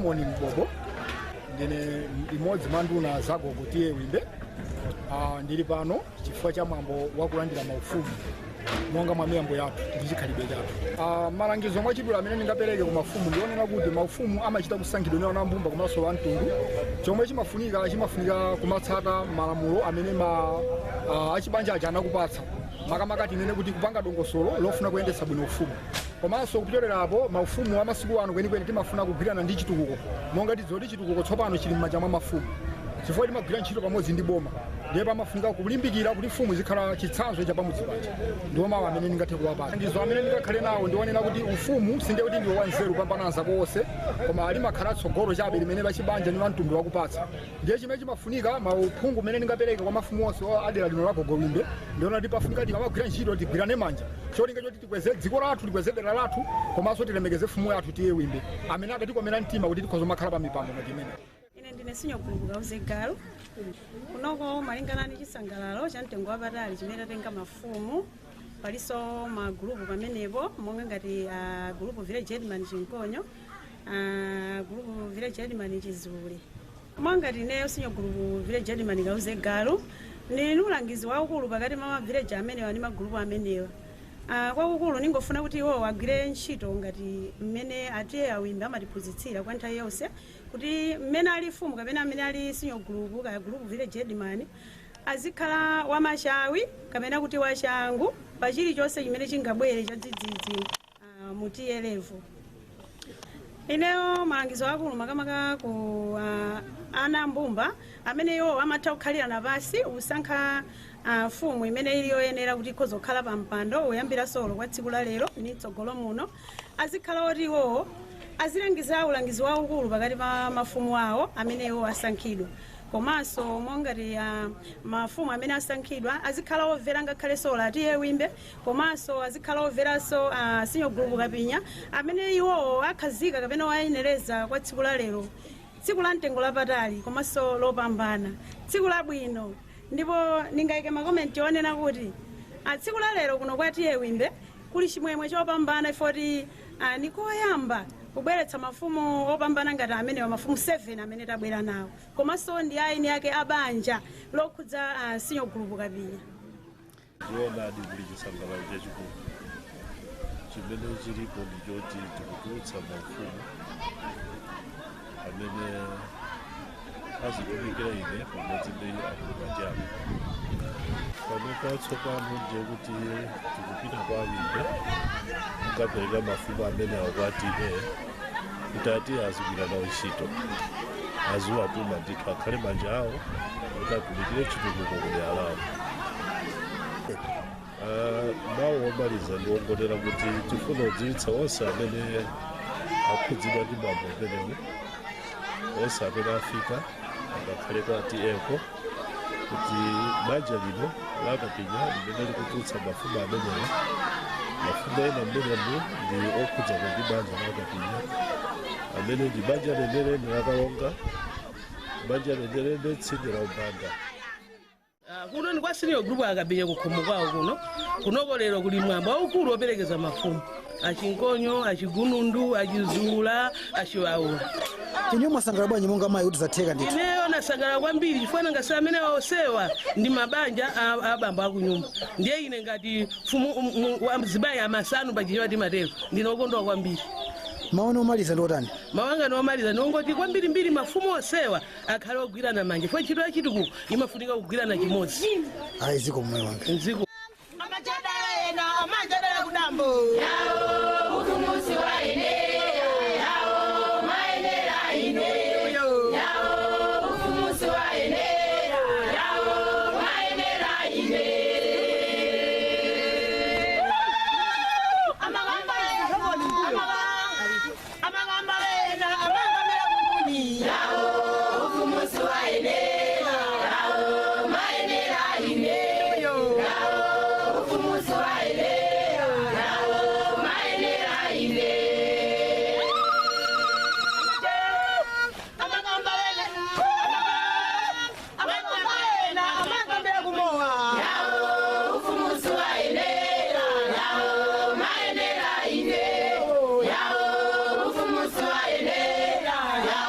Amoni Mbobo, ndine imodzi mwa nduna za gogo T/A Wimbe. Ndili pano chifukwa cha mwambo wakulandira maufumu monga mwa miyambo yathu ndi chikhalidwe chathu. Malangizo mwachidule amene ndingapereke ku mafumu ndionena kuti maufumu amachita kusankhidwa ndi anambumba komanso amtundu. Chomwe chimafunika kumatsata malamulo amene achibanja aja anakupatsa, makamaka tinene kuti kupanga dongosolo lofuna kuyendetsa bwino ufumu. Komanso kupyolerapo maufumu amasiku ano kwenikweni timafuna kugwirana ndi chitukuko, monga tidzoti chitukuko tsopano chili m'manja mwa mafumu chifukwa timagwira ntchito pamodzi ndi boma. Ndiye pamafunika kulimbikira kuti mfumu zikhala chitsanzo cha pamudzi paja. Ndiwo mawu amene ndingathe kuwapatsa. Ndizo amene ndingakhale nawo ndionena kuti ufumu sindiye kuti ndiwo wanzeru kupambana anzako onse, koma limakhala tsogolo chabe limene lachibanja ndi wamtundu wakupatsa. Ndiye chimene chimafunika, mauphungu amene ndingapereke kwa mafumu onse adera lino la gogo Wimbe ndiona kuti pafunika tikamagwira ntchito tigwirane manja, cholinga choti tikweze dziko lathu, tikweze dera lathu, komanso tilemekeze mfumu yathu T/A Wimbe amene adatikomera mtima kuti tikhoza makhala pa mipando ngati imene. Ine ndine senior group Kauze Galu. Kunoko malingana ndi chisangalalo cha mtengo wapatali chimene tatenga mafumu, paliso magulupu pamenepo monga ngati gulupu village headman Chinkonyo, gulupu village headman Chizule. Monga ineyo senior group village headman Kauze Galu, ndili ulangizi waukulu pakati pa village amenewa ndi magulupu amenewa. Kwakukulu ningofuna kuti iwo agwire ntchito ngati mmene a T/A Awimbe amatiphunzitsira kwa nthawi yonse, kuti mmene ali fumu kapena mmene ali senior group kaya group village headman azikhala wamachawi kapena kuti wachangu pa chilichonse chimene chingabwere chadzidzidzi mu T/A level. Ineyo malangizo akulu makamaka ku ana mbumba amene iwo amatha kukhalirana pasi usankha fumu imene ili yoyenera kuti ikhoza kukhala pa mpando uyambira solo kwa tsiku la lero ni tsogolo muno, azikhala oti iwowo azilangiza ulangizi waukulu pakati pa mafumu awo amene iwo asankhidwa. Komanso mongati mafumu amene asankhidwa azikhala omvera ngakhale sola a T/A Wimbe, komanso azikhala omveranso senior group Kapinya amene iwowo akhazika kapena wayenereza kwa tsiku la lero, tsiku la mtengo lapatali komanso lopambana, tsiku labwino. Ndipo ndingayike makomenti onena kuti tsiku la lero kuno kwa T/A Wimbe kuli chimwemwe chopambana ifoti nikoyamba kubweretsa mafumu opambana ngati amenewa, mafumu 7 amene tabwera nawo, komanso ndi aini ake abanja lokhudza senior group Kapinya. Zoonadi, kuli chisangalalo chachikulu. Chimene chilipo ndi choti tikutulutsa mafumu amene azitumikira ine pamodzi ndi akulumati anga. Panopa tsopano ndiye kuti tikupita kwa Wimbe kukapereka mafumu amene akwati kuti ati azigwira nawo ntchito, aziwatuma ndithu, akhale manja awo kuti atumikire chitukuko kudera lawo. Mawu omaliza ndiwongonera kuti tifuna kudziwitsa onse amene akhudzidwa ndi mwambo umenewu, onse amene afika angakhale kwa T/A ko, kuti banja lino la Kapinya limene likutulutsa mafumu amenewa, mafumu ena mmenemu ndi okhudzana ndi banja la Kapinya amene ndi banja lenelene la Kalonga, banja lenelene tsinde la Umbanda. Kuno ndi kwa senior group Akapinya kukhomo kwawo kuno. Kunoko lero kuli mwambo waukulu woperekeza mafumu achinkonyo, achigunundu, achizula, achiwaula. Ine mwasangala bwanji monga mayi kuti zatheka ndithu? Ineyo nasangala kwambiri chifukwa nangasi amene waosewa ndi mabanja abambo akunyumba. Ndiye ine ngati mfumu wa mzibayi amasanu pachichewa timatero, ndinokondwa kwambiri. Maono omaliza ndi otani? Mawanga nomaliza nongoti kwambirimbiri mafumu osewa akhale ogwirana manja chifukwa ntchito ya chitukuko imafunika kugwirana chimodzi. Ayi, ziko mmoyo wanga. Nziko. Amajadala ena amajadala kudambo. Yawo mutumusi wa enera, yawo maenera ine, yawo mutumusi wa enera, yawo maenera ine. Amagamba amagamba ena amagamba kumuni. Yawo mutumusi wa enera, yawo maenera ine, yawo mutumusi wa enera, yawo maenera ine. Amagamba ena amagamba ena amagamba kumowa. Yawo mutumusi wa enera, yawo maenera ine, yawo mutumusi wa enera, yawo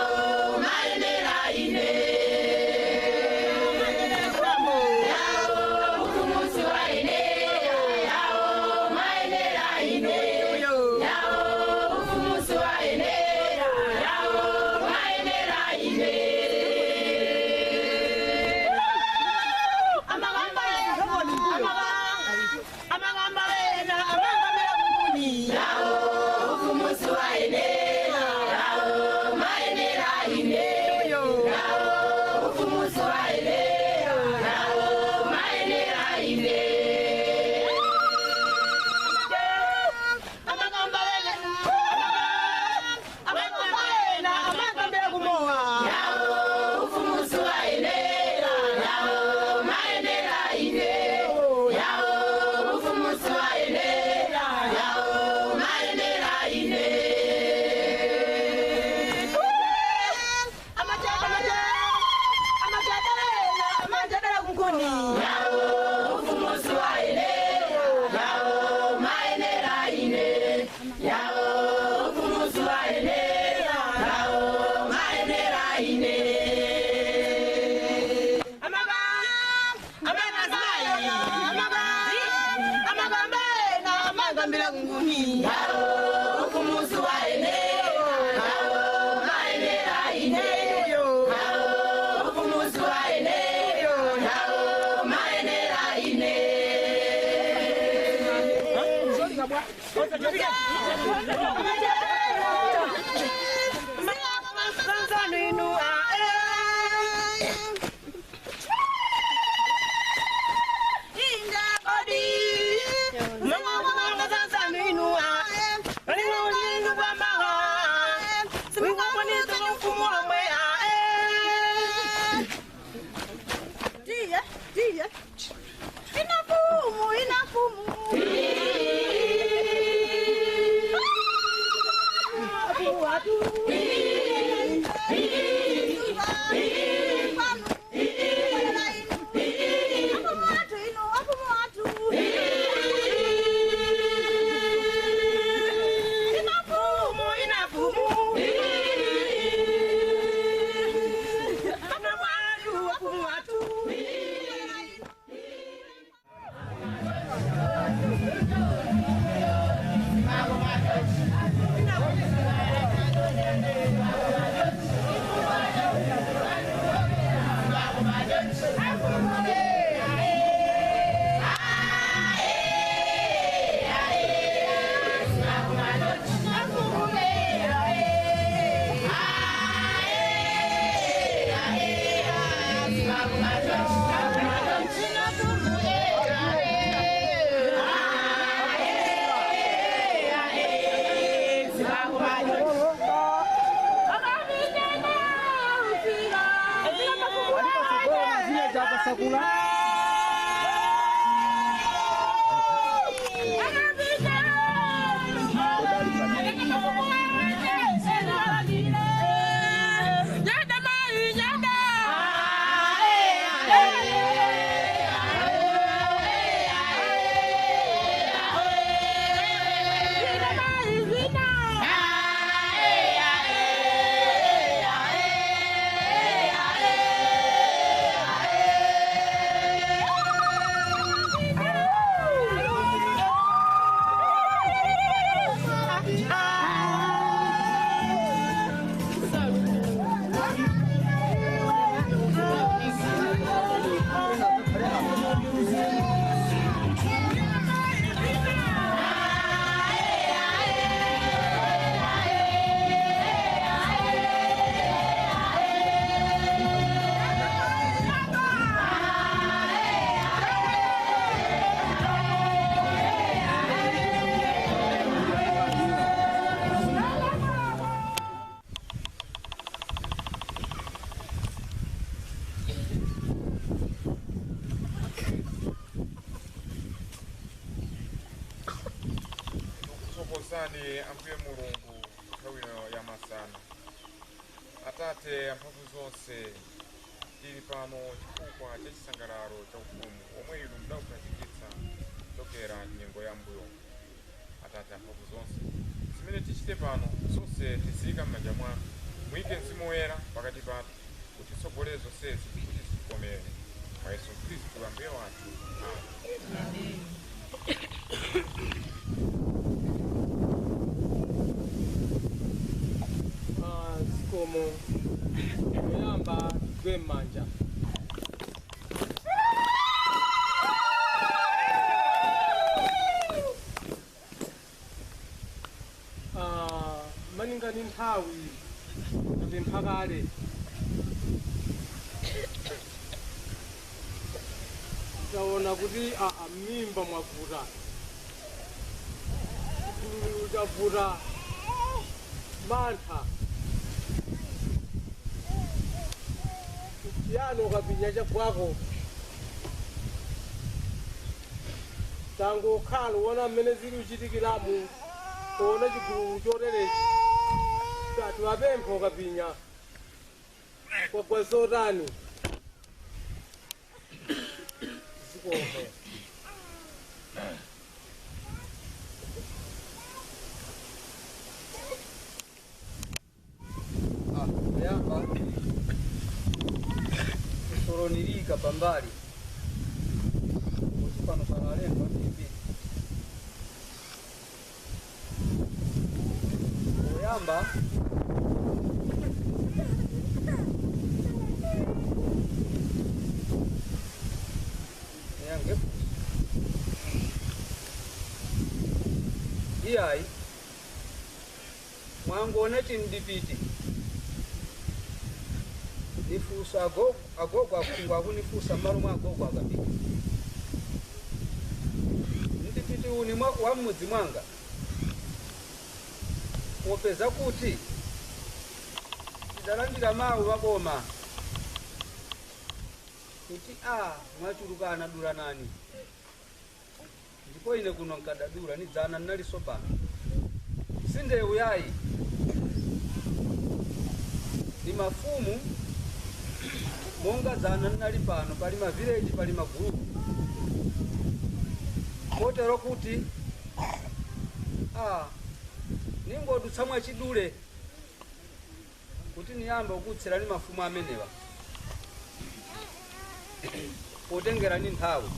amangambira kunguni Yawo ufumusi wayenera Yawo mayenera ineyo Yawo ufumusi wayenera Yawo mayenera ine. Kuzani ambuye Mulungu nthawi ino ya masana. Atate amphamvu zonse, tili pano chifukwa cha chisangalalo cha ufumu omwe inu mudaukhazikitsa kuchokera nyengo ya mbuyo. Atate amphamvu zonse, zimene tichite pano zonse tiziyika m'manja mwanu, muyike Mzimu Woyera pakati pathu kutitsogolere zonsezi kuti zitikomere. Mwa Yesu Khristu Ambuye wathu. Amen. Zikomo oyamba gwemmanja. Maninga ni nthawi tapempha kale taona kuti m'mimba mwavuta, chigululu chavuta, mantha chiyani ukapinya chagwako tangokhala uwona mmene zili uchitikiramu, uwona chigululu choterechi tiwapempha ukapinya kwagwa zotani zikomo. Oyamba kusolonilika pambali kuti pano pano alendo ambirimbiri Iyayi mwangona chindipiti nifusa agogo agogo akhungwa akunifusa mmalo mwa agogo akapita ndipiti uni wa mmudzi mwanga popeza kuti tidalandira mawu waboma kuti a mwachulukana dulanani ndipo ine kuno nkadadula nidzana nnaliso pano sindewu yayi ni mafumu monga dzana nnali pano pali mavileji pali magulupu kotero kuti a ningodutsa mwachidule kuti niyambe kutserani mafumu amenewa potengerani nthawi.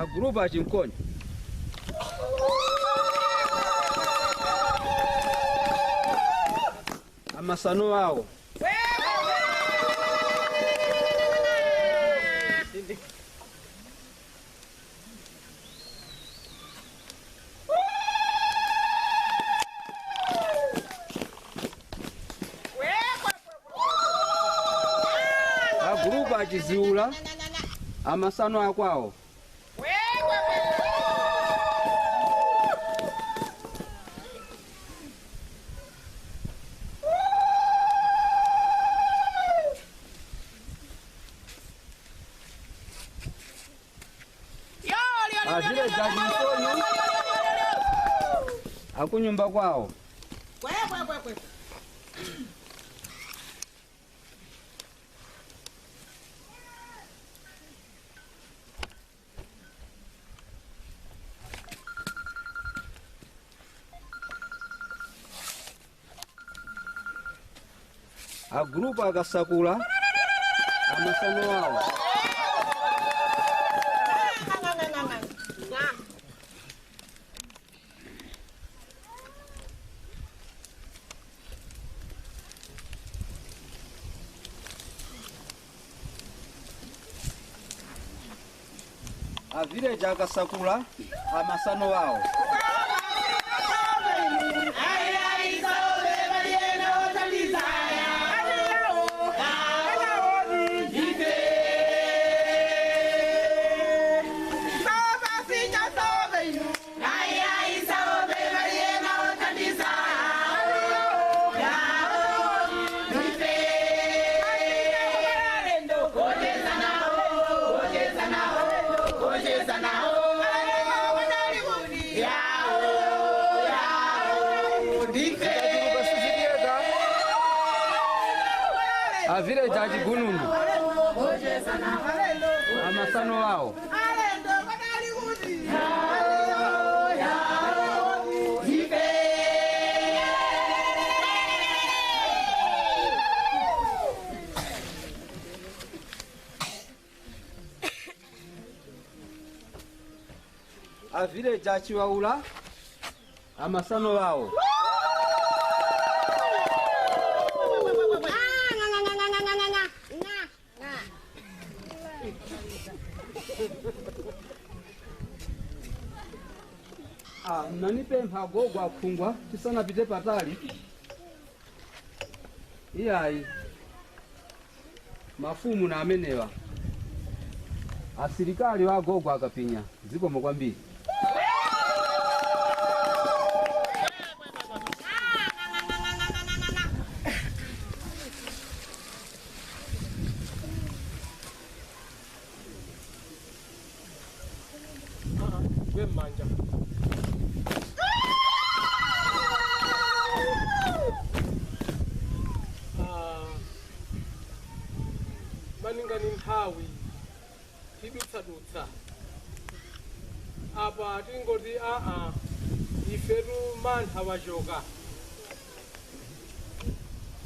Agrupa achinkonyo amasano awo agrupa achiziula amasano akwawo. Akunyumba kwawo agrupu akasakula amasano awo. Avileji akasakula amasano wawo. Avileji achigunundu amasano wawo. Avileji achiwaula amasano wawo. Nanipempha agogo akhungwa tisanapite patali. Iyayi mafumu na amenewa asilikali wa agogo akapinya zikomo kwambiri. Manja. Maninga ni nthawi tidutsadutsa apa tingoti aa ifetu mantha wachoka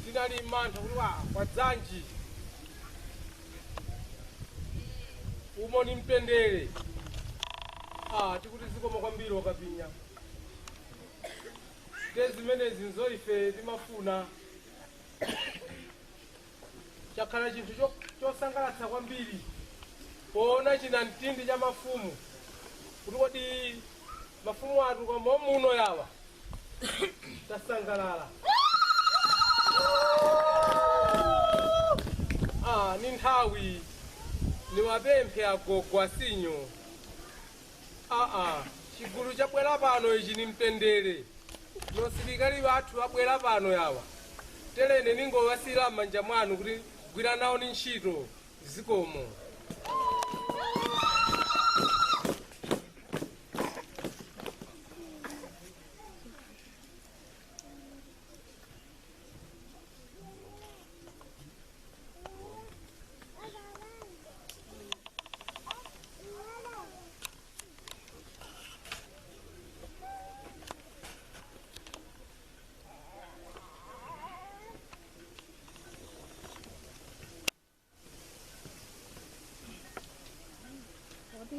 tinali mantha kuti wa kwadzanji umo ni mpendere. Tikuti zikomo kwambiri wakapinya. Tezimene zinzo ife timafuna. Chakhala chinthu chosangalatsa kwambiri. Poona china mtindi cha mafumu. Kuti kodi mafumu athu koma muno yawa. Tasangalala. Ni nthawi niwapemphe agogo asinyo. Chigulu chabwera pano ichi ni mtendere. Nosilikali wathu abwera pano yawa. Telene ningowasira m'manja mwanu kuti gwira nawo ni ntchito zikomo.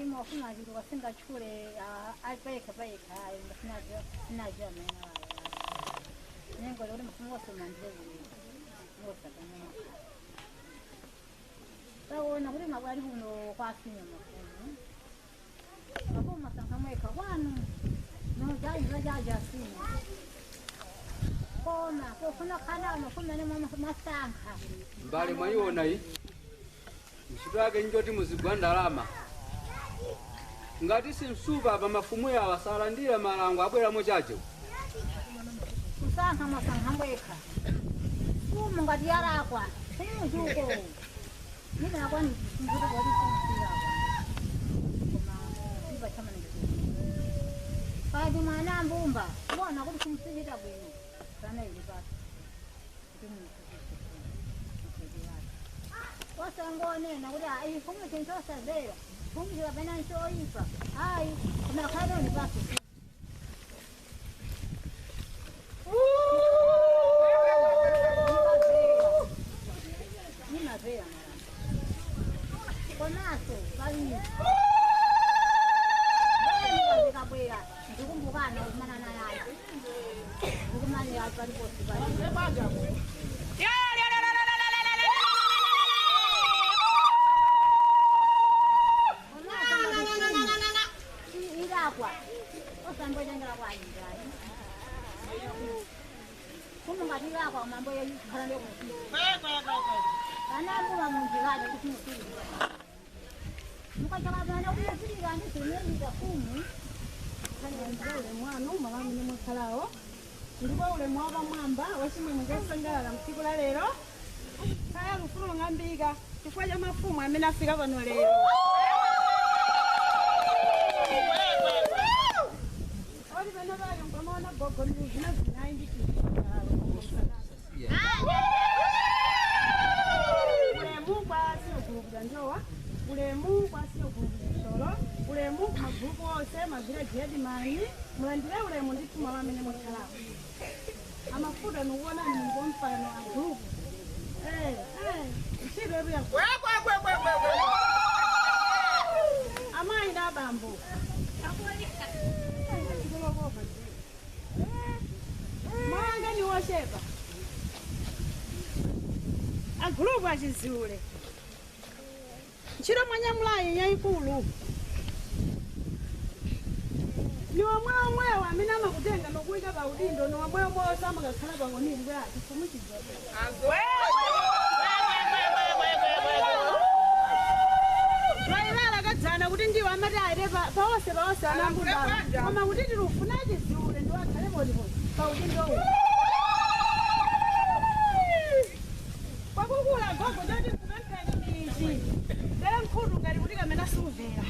Mafuna zinthu wasingatchule payekha payekha ayi sinadziwa amene wayo nengo lekuti mafumu osomandire bwino taona kuti mabwali kuno kwasinya mafumu mafumu masankha mwekha kwanu nojajizajaja asinya kona kofuna khana mafumu ane masankha mbale mwayiona iyi ntchito yake njoti muzigwa ndalama. Ngati simsupa pa mafumu yawa salandira malango abweramo chacho. Kusankha masankha mwekha. Fumu ngati yalakwa. Fumu chuko. Nina kwani mzuko wali kumsira. Koma iba chama ngizo. Padi mwana mbumba. Bona kuti kumsijita bwino. Sana ili basi. Wasangone na kuti ayi fumu chincho sazera. Fumu bana nchoipa. Ayi koma khalo ni basi. Ndipo ulemu wa pamwamba wachimwemwe chosangalala mtsiku la lero kaya lufulo ng'ambika chifukwa cha mafumu amene afika pano lero. Oti pano pali nkamaona gogo zina zinayi ndi ulemu kwa siyogulukuta njowa, ulemu kwa siyogulukuta cholo, ulemu ku magulupu onse mavileji edimani mulandire ulemu ndithu malo amene mukhalapo. Amafuta nikuona ningo mpano a group. Ntchito yetu ya amayi ndi abambo. Mwanga ni wochepa. A group achiziule. Ntchito mwanyamulayi yayikulu. Ni wamweomwewo amene amakutenga nokuyika pa udindo ni wamweomwewo samakakhala pang'onini kuti chifumu chidzope. Vailala kadzana kuti ndiwo amati aite paonse paonse anambundala koma kuti tilufuna chiziule ndiwo akhale potipoti pa udindowo. Kwakukula gogo choti nkupempheni ichi tere nkhutu ngati kuti kamene siumvera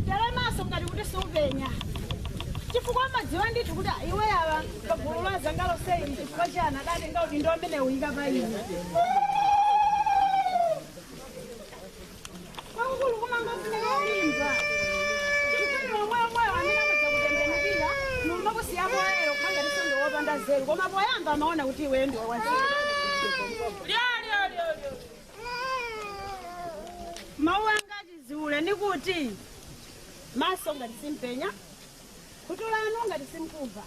tere maso ngati kuti siupenya. Chifukwa madziwa ndithu kuti iwe awa pagulu la zanga lonse chifukwa chana adatenga udindo amene uyika pa ine. Kwakukulu kumangofuneka ulimba. Chifukwa omweomweyo amene amadza kutembenukira numakusiya poyero khanga ndisondo wopanda zeru koma poyamba amaona kuti iweyo ndiwe wanzeru. Mawu anga achiziule ndikuti Maso ngati simpenya, khutu lanu ngati simkumva.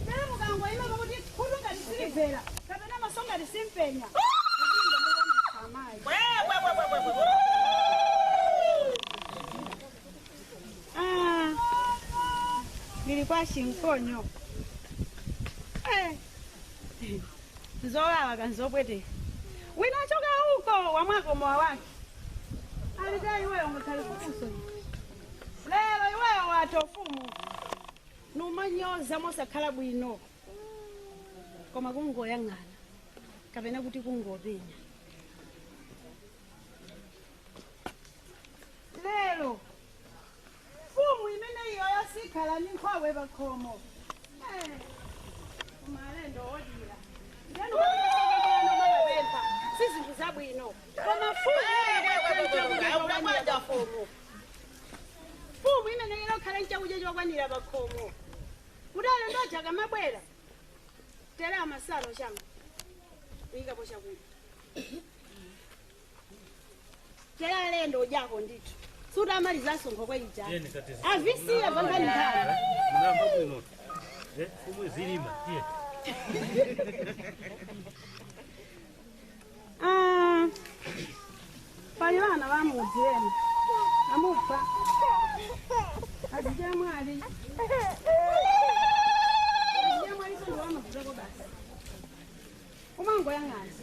Tera mukangoyima pakuti khutu ngati silimvera kapena maso ngati simpenya. Amayi. Ah, ndili kwa Chinkonyo. Nzolawa kanzopweteka. Wina achoka uko wamwako mowa wake. Alidai iweyo ngakhale fukuso. Lero iweyo watofumu. Numanyoza mosakhala bwino. Koma kungoyang'ana. Kapena kuti kungopenya. Lero fumu imene iyo yosikhala ni nkhwawe pakhomo. Umalendo odira. Ndiyani si zinthu zabwino. Koma fumu imene inokhala nchakudya chokwanira pakhomo. Kuti alendo aja akamabwera tere amasalo changu kuyikapo chakudya. Tere alendo udyako ndithu. Sutamalizanso nkhokwe ija. Avisiya pangani nthawi. Munamba bwino. Fumu zilima. Ah, pali vana vamudzi ena amupha azijamwali azijamwali sondo wamavutako basi umangoyang'ana.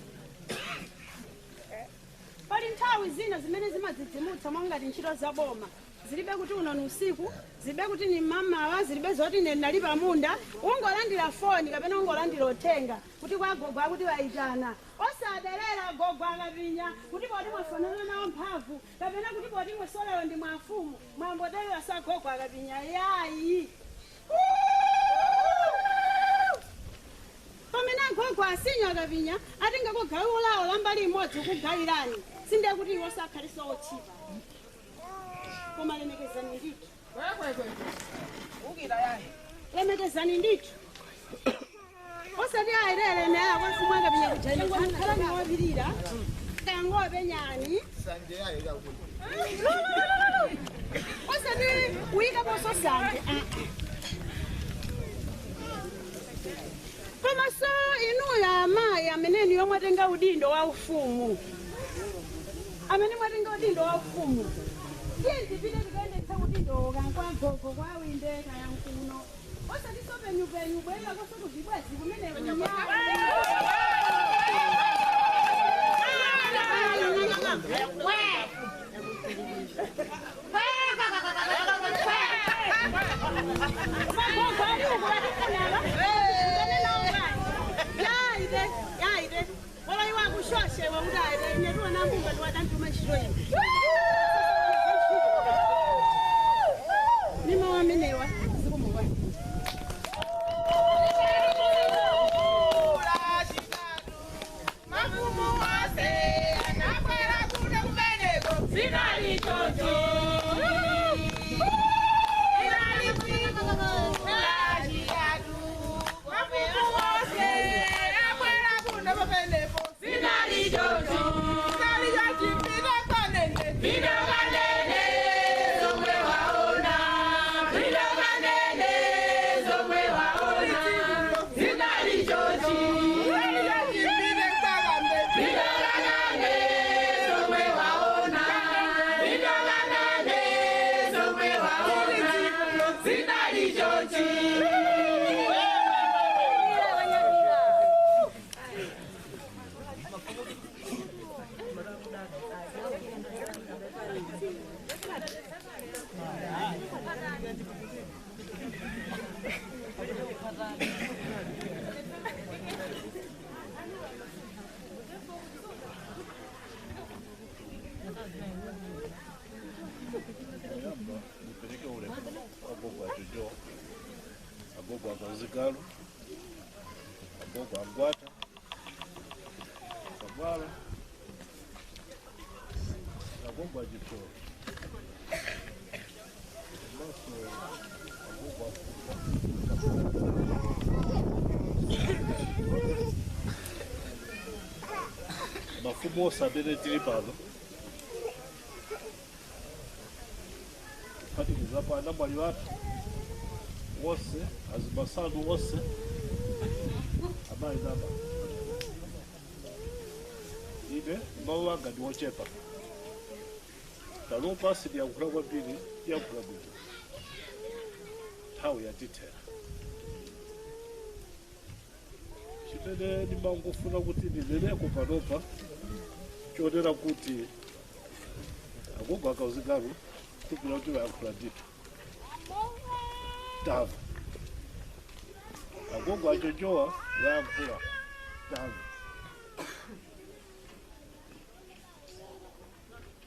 Pali nthawi zina zimene zimadzidzimutsa mwangati ntchito zaboma zilibe kuti uno ni usiku, zilibe kuti ni mamawa, zilibe zoti ine ndinali pamunda. Ungolandira foni kapena ungolandira uthenga kuti kwa gogo akuti wayitana. Osadelera gogo akapinya kuti poti mwafanana nawo mphamvu kapena kuti poti mwasolero ndi mwafumu mwambodelera sa gogo akapinya yayi. Pamene agogo asinya akapinya atingako gawo lawo la mbali imodzi kugawirani sindiye kuti iwo sakhaliso otchipa. Koma lemekezani ndithu. Lemekezani ndithu. Osati ayerere naye kwafumu akapinya kuja ngokhala niwapirira kangopenyani. Osati kuyikaponso sanje. Koma so inuyo amayi ameneni yomwe atenga udindo wa ufumu. Amene mwatenga udindo wa ufumu. Tiyeni tipite tikayendetsa udindo kwa gogo kwa winde kaya nkuno. Osati so penyupenyu bwerera koso kuzibwezi kumene Nipeleke ule agogo ajojo, agogo akauzigalu, agogo agwata, kabwala, agogo ajitoro, maso agogo afupa. Mafumu onse amene tili pano Kuphatikizapo anamwali wathu wonse, azimasanu wonse, amayi naba. Ine mawu anga ndi wochepa. Panopa sindiyankhula kwambiri, ndiyankhula bwino. Nthawi yatithera. Chimene ndimangofuna kuti ndineneko panopa chonena kuti agogo akauzigalu kupira kuti vayankhula ndithu. Tamva. Agogo achochowa vayankhula. Tamva.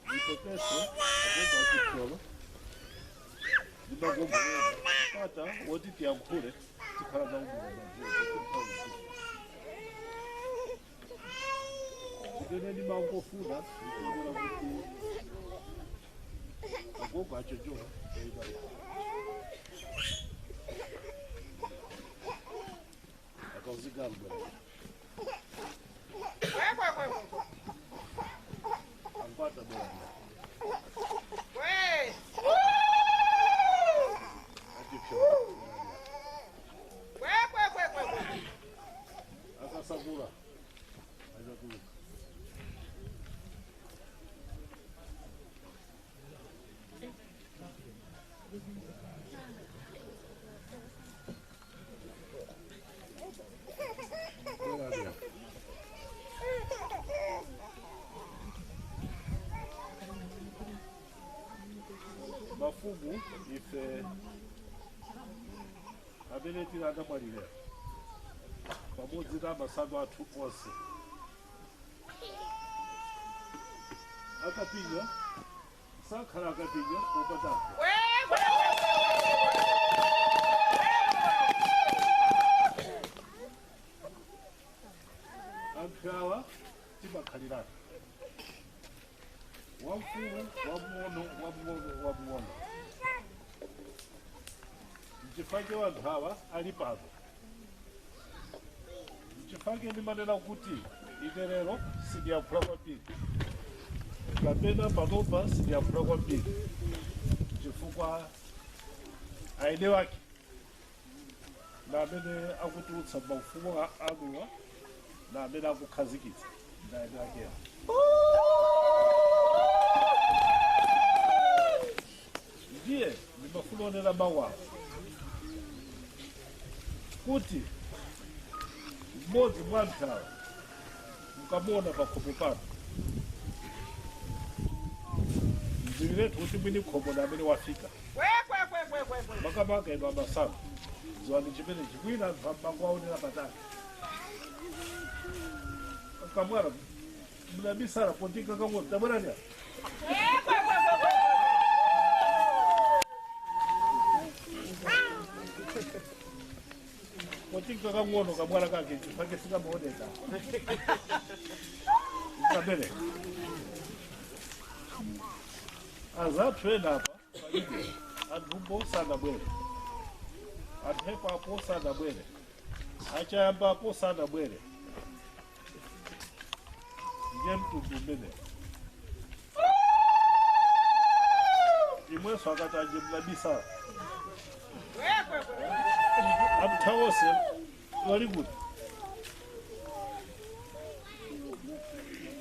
Ndipepese agogo achitolo ndimagogo pata woti tiyankhule tikhala nawo bwino. Chimene ndimangofuna ndikuona kuti agogo achochowa akauzigalu bwana. Ampata bwana. Akasakula. Ajakula. Mafumu ife amene tili anamwalira pamodzi ndi amasano athu onse akapinya sakhala akapinya popatako. Anthu awa timakhalirana wamfumu wamng'ono wamng'ono wamng'ono. Nchifukwa wanthu awa ali pano. Nchifukwa ndimanena kuti ine lero sindiyankhula kwambiri kapena panopa sindiyankhula kwambiri chifukwa aine wake na amene akutulutsa maufumu anuwa na amene akukhazikitsa ndi aine wakewa. Ndiye ndimafuna onena mawu awo kuti mmodzi mwa anthu awa mukamuona pakhomo pano mdziwiretu kuti mwini khomo na amene wafika. Makamaka inu amasano dziwani chimene chikwina anthu ammango aonera patali. Kamwana mnabisala pontinga kang'ono tabwerani apa. Potinga kang'ono kamwana kake chifake sikamaoneka. Ukabereka. Azathu ena apa palibe anthumbo sanabwere, anthepo apo sanabwere, achayamba apo sanabwere. Ndiye mtundu umene imwenso akati anje mnabisala anthu awonse wali kuti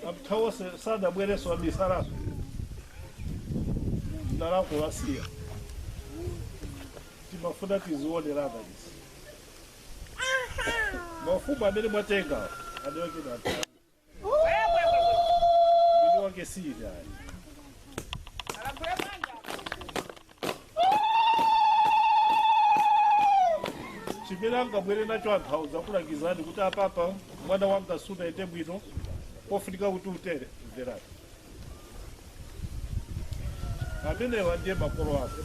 anthu awonse sadabwerenso abisalaso mnalako lasiya. Timafuna tizionerana izi. Mafumu amene mwatenga aniwakena anthu mwini wake siyine ayi. Chimene angabwere nacho anthu auza kulangizani kuti apapa mwana wanga sunaite bwino pofunika kuti utere mverani. Amenewa ndiye makolo ake.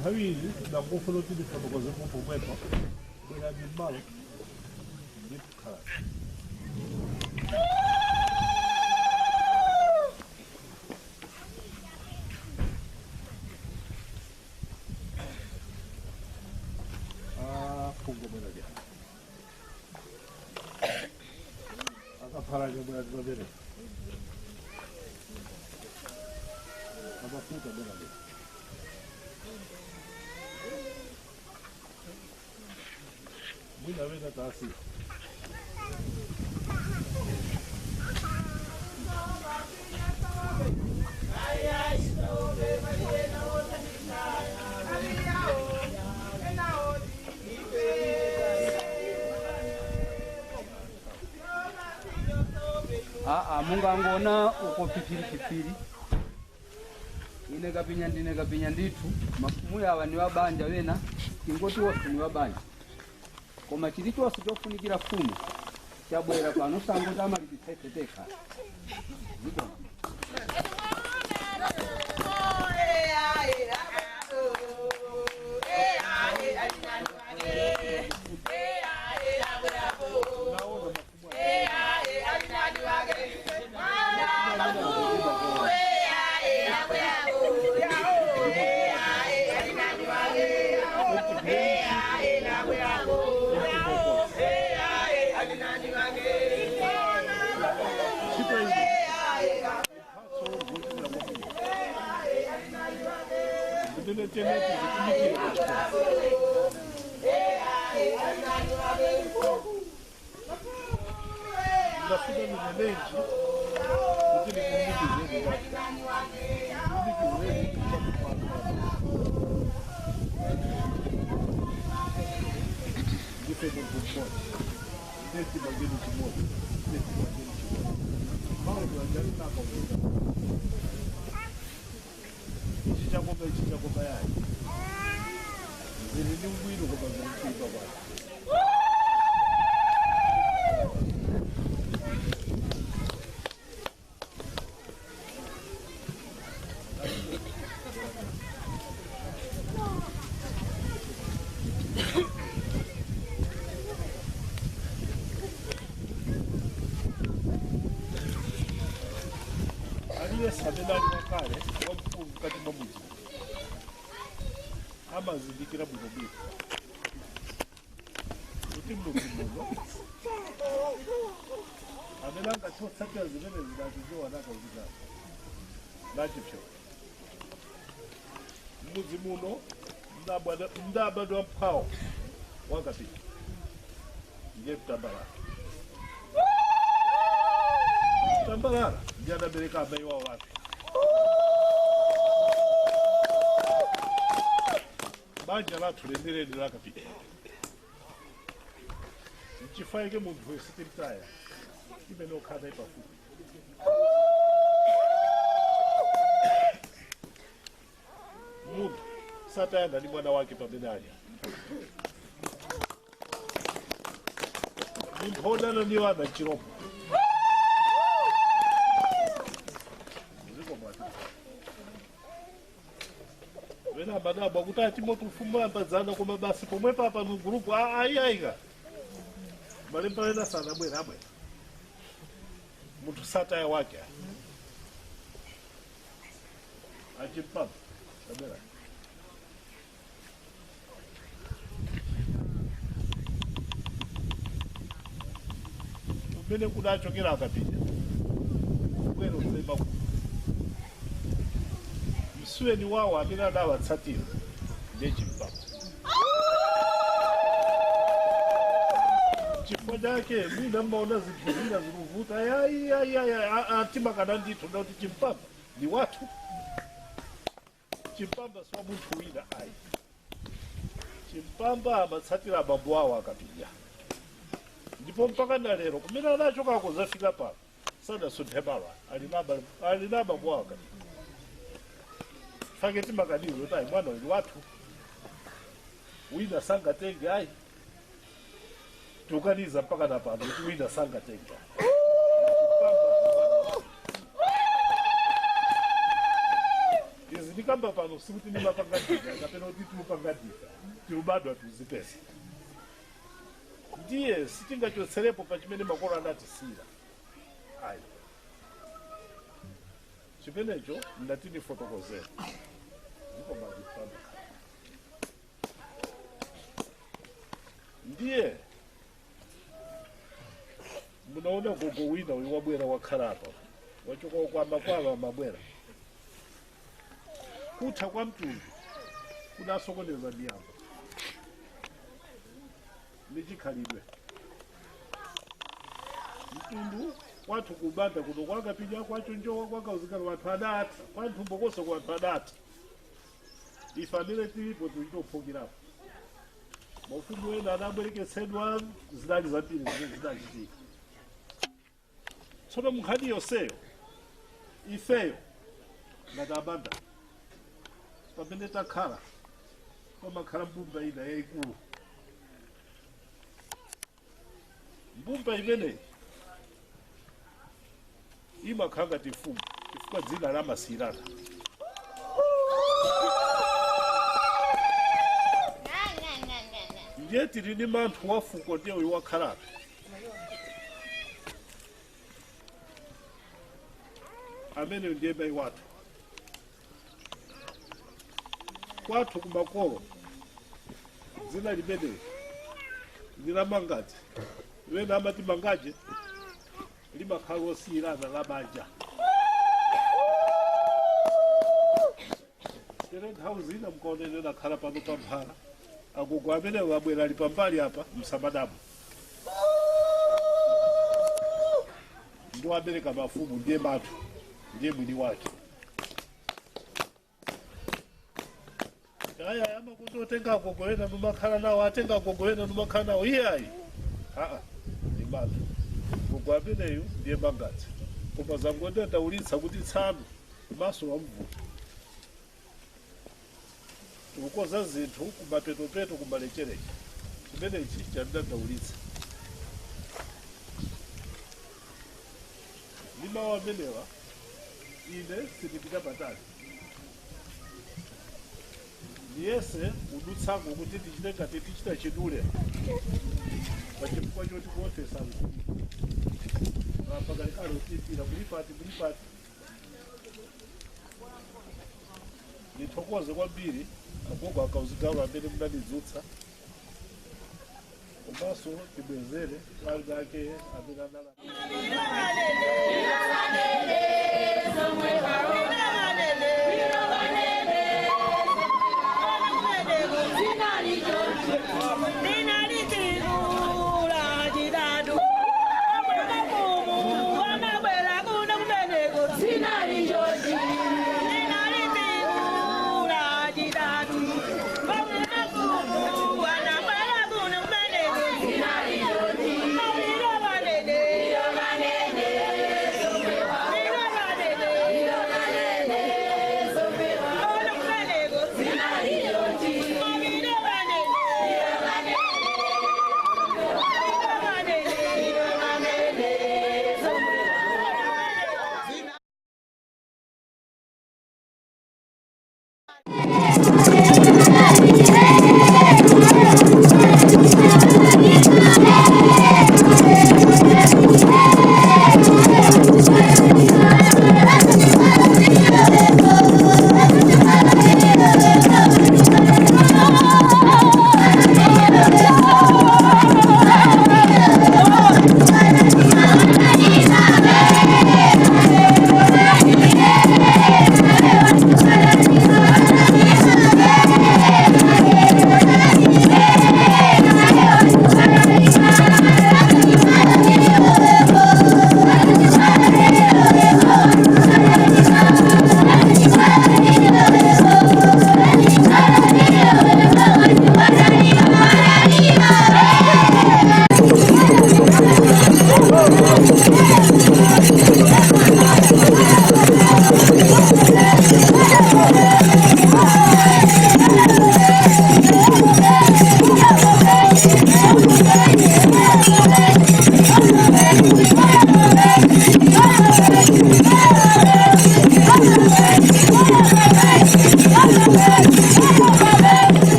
Nthawi iyi ndangofuna kuti ndifotokozepo pomwepa bwerani m'malo ndikukhala. Amphalanya bwera timapereka amafuta bwera lero. Mwina wena taasi. Aa, mungangona uko pipiri pipiri ine kapinya ndine kapinya ndithu mafumu yawa ni wabanja wena ingoti wose ni wabanja koma chilichonse chofunikira fumu chabwera pano sango tamalipitseteka ziko. Amene ali wakale wamkulu mkati mwa mudzi amazindikira bwinobwino kuti mudzi muno amene angachotsatira zimene zinachizowa nakauzikana nachipsyo mudzi muno mdabadwa mphawo wakapita ndiye mtambalala. Mtambalala ndiye adabereka amayi wawo wake. Banja lathu leneleni lakapita nchifaike munthu wesitimtaya imene okhala ipafupi. Munthu satayanda ndi mwana wake pamene alya. Munthu wodana ndi wana chirombo. Vena madabwa kuti atimoti ufumu ambadzana koma basi pomwe papa mugrupu ayiayika malemba ena sanabwera abwera munthu sataya wake achimpamba sabwera. Kumene kudachokera akapita bwera usema msuweni wawo amene adawatsatira ndiye chimpamba. Chifukwa chake mwina mmaona zinthu zina zikuvuta atimakana ndithu ndakuti chimpamba ndi wathu. Chimpamba si wa munthu wina ayi. Chimpamba amatsatira abambo awo akapita ndipo mpaka na lero kumene anachokako zafika pano sadasunthe malo ali na abambo awo akapita. Fake timakanizo kuti ayi mwana uyu wathu wina sangatenge ayi tukaniza mpaka na pano kuti wina sangatenge. Izi ndikamba pano sikuti ndimapangadika kapena kuti tiupangadika tiubadwa tiuzipesa ndiye sitingachotserepo pa chimene makolo anatisiyira ayi. Chimenecho ndatinifotokozera ndipo mazipamba ndiye Munaona gogo wina uyu wabwera wakhala apa, wachoka kwa makwala mabwera. Kutha kwa mtundu kudasokoneza miyambo nechikhalidwe. Mtundu kwathu kubanda kuno kwakapinya kwacho njowa kwakauzikana wanthu adatha kwanthumbokoso ku anthu adatha. Ife amene tilipo tichitophukirapo. Mafumu ena adabwereketsedwa, zinali zambiri zimene zinachitika. Tsono munkhani yonseyo ifeyo ngati abanda pamene takhala pamakhala mbumba ina yayikulu. Mbumba imeneyi imakhala ngati mfumu chifukwa dzina lamasiyirana. Ndiye tili ndi manthu wa fuko ndiye uyu wakhalapo. Amene ndiye mayi wathu. Kwathu kumakolo dzina limeneli ndi la Mangaje. Limene amati Mangaje limakhala losiyirana la banja. Tere nthawi zina mukaonenera akhala pano pamphala agogo amene wabwera ali pambali apa msamadamu ndiwo abereka mafumu, ndiye manthu, ndiye mwini wake. Aya amakuti otenga agogo ena numakhala nawo, atenga agogo ena numakhala nawo, iye ayi aa ndi manthu. Gogo ameneyu ndiye Mangaje. Koma zangodandaulitsa kuti tsano maso wamvuta tikukoza zinthu kumapetopeto kumalechereche, chimenechi chandandaulitsa. Ndi mawu amenewa ine sindipita patali, ndiyese kudutsako kuti tichite ngati tichita chidule pachifukwa choti kuofesa pakalikale utipira kulipati kulipati. Ndithokoze kwambiri agogo akauzigawo amene munandidzutsa, komanso tibwezere kwa ake amene anala.